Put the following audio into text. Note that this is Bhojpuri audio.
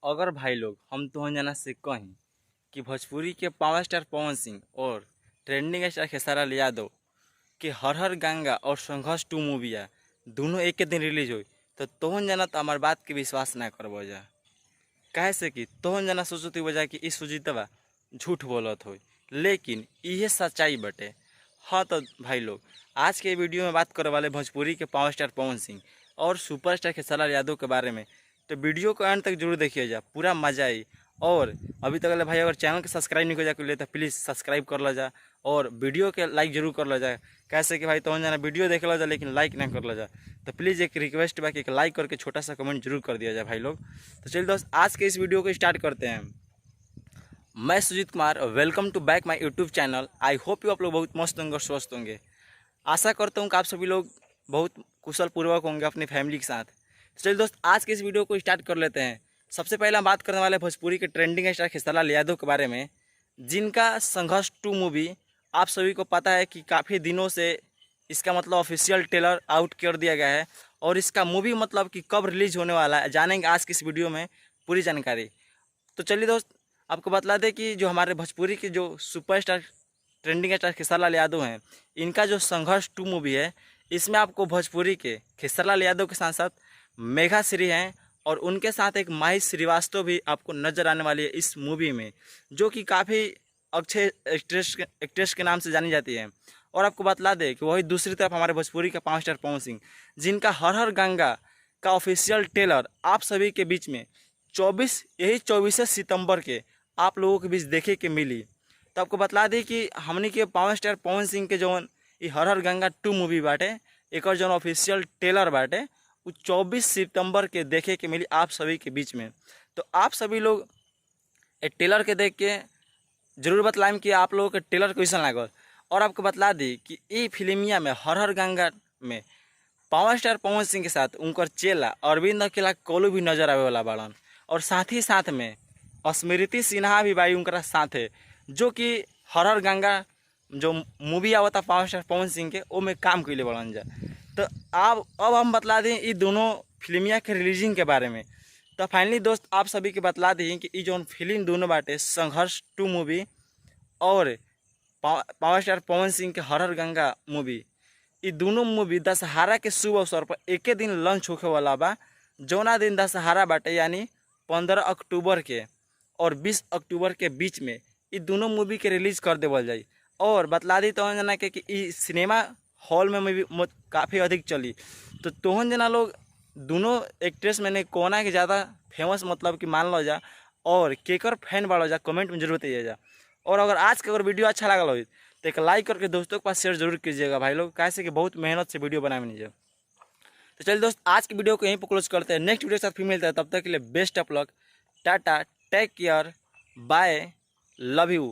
अगर भाई लोग हम तोहन जना से कहीं कि भोजपुरी के पावर स्टार पवन सिंह और ट्रेंडिंग स्टार खेसारी यादव के हर हर गंगा और संघर्ष 2 मूविया दोनों एक के दिन रिलीज हुई तो तोहन जना तो हमार बात के विश्वास ना करबो जा। काहे से कि तोहन जना सोचती बजा कि इस सुजीतवा झूठ बोलत हो, लेकिन इहे सच्चाई बटे। हाँ तो भाई लोग आज के वीडियो में बात करे वाले भोजपुरी के पावर स्टार पवन सिंह और सुपर स्टार खेसारी यादव के बारे में, तो वीडियो को अंत तक जरूर देखिए जा, पूरा मजा आई। और अभी तक भाई अगर चैनल के सब्सक्राइब नहीं कर जा तो प्लीज़ सब्सक्राइब कर लो जा और वीडियो के लाइक जरूर कर लो जा। कैसे कि भाई तो जाना वीडियो देख लो जा लेकिन लाइक ना कर लो जा, तो प्लीज़ एक रिक्वेस्ट बा कि एक लाइक करके छोटा सा कमेंट जरूर कर दिया जाए भाई लोग। तो चलिए दोस्त आज के इस वीडियो को स्टार्ट करते हैं। मैं Sujeet Kumar, welcome to back my YouTube channel. I hope you आप लोग बहुत मस्त होंगे और स्वस्थ होंगे। आशा करता हूँ कि आप सभी लोग बहुत कुशल पूर्वक होंगे अपनी फैमिली के साथ। तो चलिए दोस्त आज के इस वीडियो को स्टार्ट कर लेते हैं। सबसे पहले हम बात करने वाले हैं भोजपुरी के ट्रेंडिंग स्टार खेसारी यादव के बारे में, जिनका संघर्ष 2 मूवी आप सभी को पता है कि काफ़ी दिनों से इसका मतलब ऑफिशियल ट्रेलर आउट कर दिया गया है और इसका मूवी मतलब कि कब रिलीज होने वाला है जानेंगे आज की इस वीडियो में पूरी जानकारी। तो चलिए दोस्त आपको बतला दें कि जो हमारे भोजपुरी के जो superstar trending star Khesari Yadav हैं, इनका जो संघर्ष 2 मूवी है इसमें आपको भोजपुरी के खेसारी यादव के साथ साथ मेघा श्री हैं और उनके साथ एक माही श्रीवास्तव भी आपको नजर आने वाली है इस मूवी में, जो कि काफ़ी अच्छे एक्ट्रेस के नाम से जानी जाती है। और आपको बतला दें कि वही दूसरी तरफ हमारे भोजपुरी के पावर स्टार पवन सिंह, जिनका हर हर गंगा का ऑफिशियल ट्रेलर आप सभी के बीच में 24 सितंबर के आप लोगों के बीच देखे के मिली। तो आपको बतला दें कि हमनी के पावर स्टार पवन सिंह के जौन ये हर हर गंगा 2 मूवी बाटे, एक जौन ऑफिशियल ट्रेलर बाटे वो 24 सितंबर के देखे के मिली आप सभी के बीच में। तो आप सभी लोग ट्रेलर के देख के जरूर बतलाएं कि आप लोगों के ट्रेलर कैसन लागल। और आपको बतला दी कि ये फिल्मिया में हर हर गंगा में पावर स्टार पवन सिंह के साथ उनकर चेला अरविंद अकेला कोलू भी नजर आवे वाला बाड़न और साथ ही साथ में स्मृति सिन्हा भी बाई उनका साथ है, जो कि हर हर गंगा जो मूवी आवता पावर स्टार पवन सिंह के वो में काम कैले बड़न जा। तो अब हम बतला दें ये दोनों फिल्मिया के रिलीजिंग के बारे में। तो फाइनली दोस्त आप सभी के बतला दें कि ये जो फिल्म दोनों बाटे संघर्ष 2 मूवी और पावर स्टार पवन सिंह के हर हर गंगा मूवी, ये दोनों मूवी दशहरा के शुभ अवसर पर एक दिन लॉन्च होखे वाला बा। जौना दिन दशहरा बाटे यानी 15 अक्टूबर के और 20 अक्टूबर के बीच में ये दोनों मूवी के रिलीज कर देवल जाई। और बतला दी तोहन जना के कि ई सिनेमा हॉल में मूवी काफ़ी अधिक चली। तो तोहन जना लोग दोनों एक्ट्रेस मैंने कोना के ज़्यादा फेमस मतलब कि मान लो जा और केकर फैन बाड़ो जा कमेंट में जरूर बताइए जा। और अगर आज का अगर वीडियो अच्छा लगल हो तो एक लाइक करके दोस्तों के पास शेयर जरूर कीजिएगा भाई लोग, कैसे कि बहुत मेहनत से वीडियो बनाए लीजिए। तो चलिए दोस्त आज की वीडियो को यहीं पर क्लोज करते हैं। नेक्स्ट वीडियो के साथ फिर मिलते हैं, तब तक के लिए best of luck, tata, take care, bye, love you.